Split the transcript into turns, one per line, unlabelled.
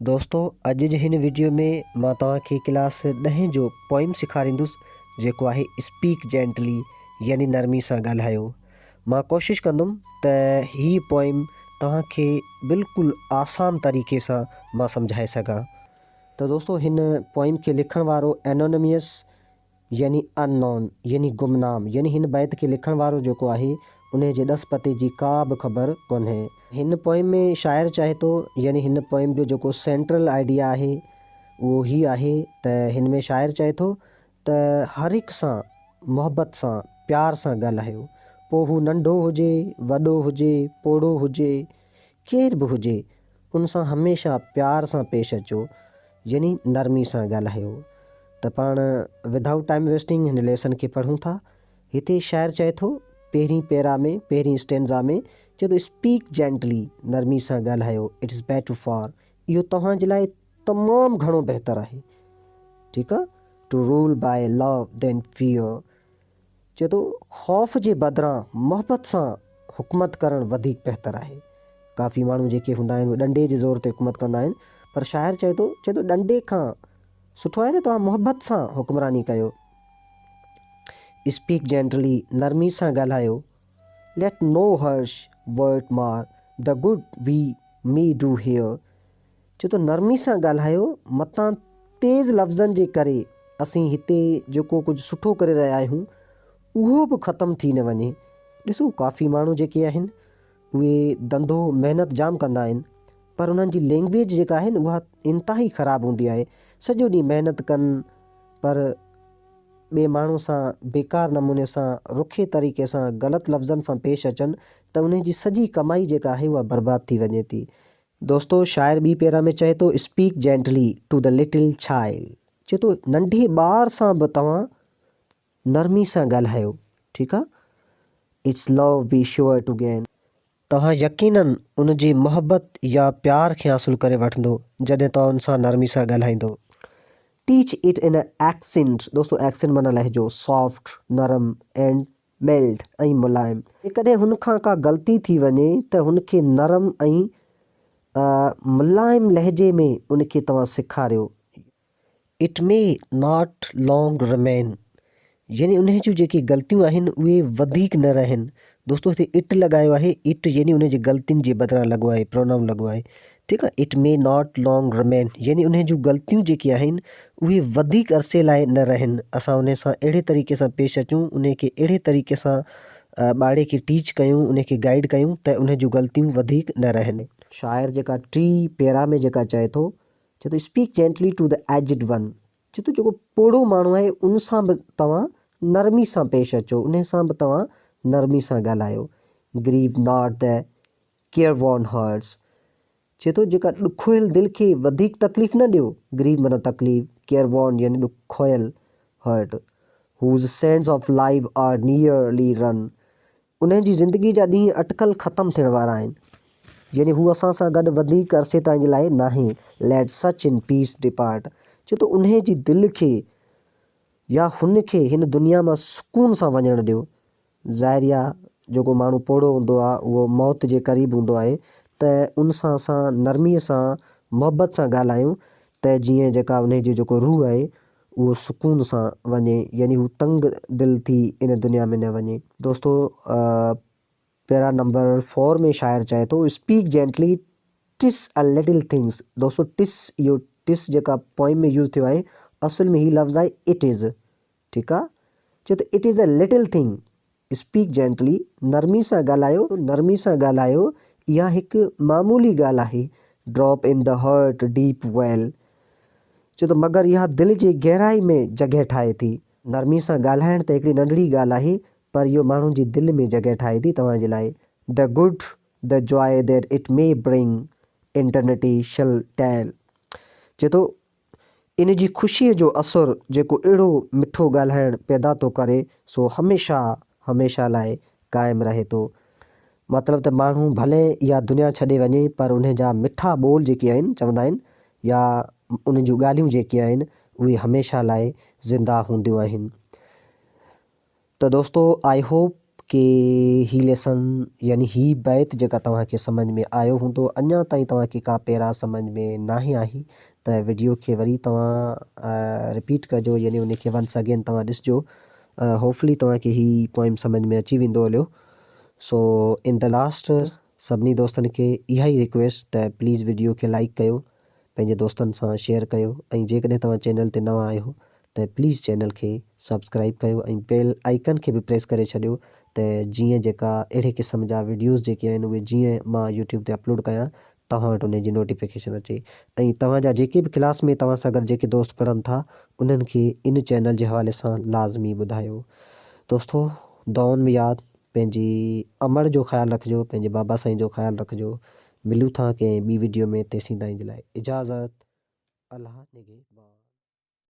دوستو اڄ جي هن وڊيو ۾ مان توهان کي ڪلاس ڏهين جو پوئم سيکاريندس جيڪو آهي اسپيڪ جينٽلي يعني نرمي سان ڳالهايو. مان ڪوشش ڪندم ته هي پوئم توهان کي بلڪل آسان طريقي سان مان سمجهائي سگهان. ته دوستو هن پوئم کي لکڻ وارو Anonymous يعني Unknown يعني گمنام يعني هن بيت کي لکڻ وارو جيڪو آهي انهي جي ڏس پتي جي ڪا به خبر ڪونهي. هن پوئم ۾ شاعر چاهي ٿو يعني هن پوئم جو جيڪو سينٽرل آئيڊيا آهي اهو هي آهي ته هن ۾ شاعر چئي ٿو ته هر هڪ سان محبت سان پيار سان ڳالهايو پوء هو ننڍو هجي وڏو هجي پوڙهو هجي ڪير به هجي ان سان هميشه پيار سان پيش اچو يعني نرمي سان ڳالهايو ته پاڻ ودائوٽ ٽائيم ويسٽنگ هن ليسن کي پڙهون ٿا. هتي شاعر چئي ٿو پهرين پيرا ۾ پهرين اسٽينزا ۾ چئي ٿو اسپيڪ جينٽلي نرمي سان ڳالهايو it is better for اهو توهان جي لاء تمام گهڻو بهتر آهي ٺيڪ آ to rule by love than fear چئي ٿو، خوف جي بدران محبت سان حڪومت ڪرڻ وڌيڪ بهتر آهي. ڪافي ماڻهو جيڪي هوندا آهن اهي ڏنڊي جي زور تي حڪومت ڪندا آهن پر شاعر چئي ٿو چئي ٿو ڏنڊي کان سٺو آهي ته توهان محبت سان حڪمراني ڪيو. Speak gently، نرمي سان ڳالهايو. Let no harsh word mar the good we may do here. چئي ٿو نرمي سان ڳالهايو متان تيز لفظن جي ڪري اسين هتي جيڪو ڪجهه سٺو ڪري رهيا آهيون اهو به ختم ٿي نه وڃي. ڏسو ڪافي ماڻهو جيڪي آهن اهي ڌنڌو محنت جام ڪندا آهن پر انهن جي لينگويج جيڪا آهي نه اها انتهائي خراب هوندي آهي سڄو ڏينهن محنت ڪن پر ٻئي ماڻهو سان بيڪار نموني سان رکي طريقي سان غلط لفظن سان پيش اچن ته انهن جي سڄي ڪمائي جيڪا آهي اها برباد ٿي وڃي ٿي. دوستو شاعر ٻي پيرا ۾ چئي ٿو Speak gently to the little child چئي ٿو ننڍي ٻار سان به توهان نرمي سان ڳالهايو ٺيڪ آ Its love be sure to gain توهان يقينن ان جي محبت يا پيار کي حاصل ڪري وٺندو جڏهن توهان ان سان نرمي سان ڳالهائيندو Teach it in a accent دوستو accent معنيٰ لهجو soft نرم and Mild ۽ ملائم. جيڪڏهن هن کان ڪا غلطي ٿي وڃي ته هن کي نرم ۽ ملائم لهجي ۾ ان کي توهان سيکاريو. It may not long remain يعني انهي جون جيڪي غلطيون آهن اهي وڌيڪ نه رهن. دوستو هتي it لڳايو آهي it يعني انهي جي غلطين جي بدران لڳو آهي پرونائون لڳو آهي. ٺيڪ آ It may not long remain يعني انهي جون غلطيون جيڪي آهن اهي وڌيڪ عرصي لاء نه رهن اسان انهي سان اهڙي طريقي سان پيش اچون انهي کي اهڙي طريقي سان ٻارڙي کي ٽيچ ڪيون انهي کي گائيڊ ڪيون ته انهي جون غلطيون وڌيڪ نه رهن. شاعر جيڪا ٽي پيرا ۾ جيڪا چئي ٿو چئي ٿو Speak gently to the aged one چئي ٿو جيڪو پوڙهو ماڻهو آهي ان سان به توهان نرمي سان پيش اچو انهي سان به توهان نرمي سان ڳالهايو Grieve not the Careworn hearts، چئي ٿو جيڪا ڏکويل دل کي وڌيڪ تڪليف نه ڏيو، Grieve معنيٰ تڪليف، Careworn يعني ڏکويل heart، whose sands of life are nearly run، انهن جي زندگي جا ڏينهن اٽڪل ختم ٿيڻ وارا آهن، يعني هو اسان سان گڏ وڌيڪ عرصي تائين جي لاء ناهي، Let such in peace depart، چئي ٿو انهي جي دل کي يا هن کي هن دنيا مان سڪون سان وڃڻ ڏيو، ظاهر آ جيڪو ماڻهو پوڙهو هوندو آ اهو موت جي قريب هوندو آهي ته ان سان اسان نرمي سان محبت سان ڳالهايون ته جيئن جيڪا انهي جو جيڪو روح آهي اهو سڪون سان وڃي يعني هو تنگ دل ٿي ان دنيا ۾ نه وڃي. دوستو پيرا نمبر فور ۾ شاعر چئي ٿو Speak gently 'tis a little things دوستو 'tis اهو 'tis جيڪا پوئم ۾ يوز ٿيو آهي اصل ۾ هي لفظ آهي it is ٺيڪ آ چيو ته it is a little thing speak gently نرمي سان ڳالهايو نرمي سان ڳالهايو اها هڪ معمولي ڳالهه آهي drop in the heart deep well چيو ته مگر اها دل جي گهرائي ۾ جڳهه ٺاهي ٿي نرمي سان ڳالهائڻ ته هڪڙي ننڍڙي ڳالهه آهي پر اهو ماڻهن جي دل ۾ جڳهه ٺاهي ٿي توهان جي لاء the good the joy that it may bring eternity shall tell چئي ٿو ان جي خوشيء جو اثر جيڪو اهڙو مٺو ڳالهائڻ پيدا ٿو ڪري سو هميشه هميشه لاء قائم رهي ٿو. مطلب ته ماڻهو ڀلي اها دنيا ڇڏي وڃي پر انهي جا مٺا ٻول جيڪي آهن چوندا آهن يا انهن جون ڳالهيون جيڪي آهن اهي هميشه لاء زنده هونديون آهن. ته دوستو I hope K he lesson يعني هي بيت جيڪا توهان کي سمجهه ۾ آيو هوندو اڃا تائين توهان کي ڪا پيرا سمجهه ۾ ناهي آئي ته وڊيو کي وري توهان رپيٽ ڪجو يعني ان کي ونس اگين توهان ڏسجو هوپفلي توهان کي هي پوئم سمجهه ۾ اچي ويندو هليو سو ان the last سڀني دوستن کي اها ئي رڪويسٽ ته پليز وڊيو کي لائڪ ڪيو پنهنجي دوستن سان شيئر ڪيو ۽ جيڪڏهن توهان چينل تي نوان آهيو ته پليز چينل کي سبسڪرائب ڪيو ۽ بيل آئيڪن کي به پريس ڪري ڇڏيو ته جيئن جيڪا اهڙي قسم جا وڊيوز جيڪي آهن اهي جيئن مان يوٽيوب تي اپلوڊ ڪيان توهان وٽ انهي جي نوٽيفڪيشن اچي ۽ توهان جا جيڪي به ڪلاس ۾ توهان سان گڏ جيڪي دوست پڙهن ٿا انهن کي ان چينل جي حوالي سان لازمي ٻڌايو دوستو دعائن ۾ ياد پنهنجي امڙ جو خيال رکجو پنهنجي بابا سائين جو خيال رکجو ملون ٿا ڪنهن ٻي وڊيو ۾ تيسين تائين جي لاء اجازت الله نگهبان.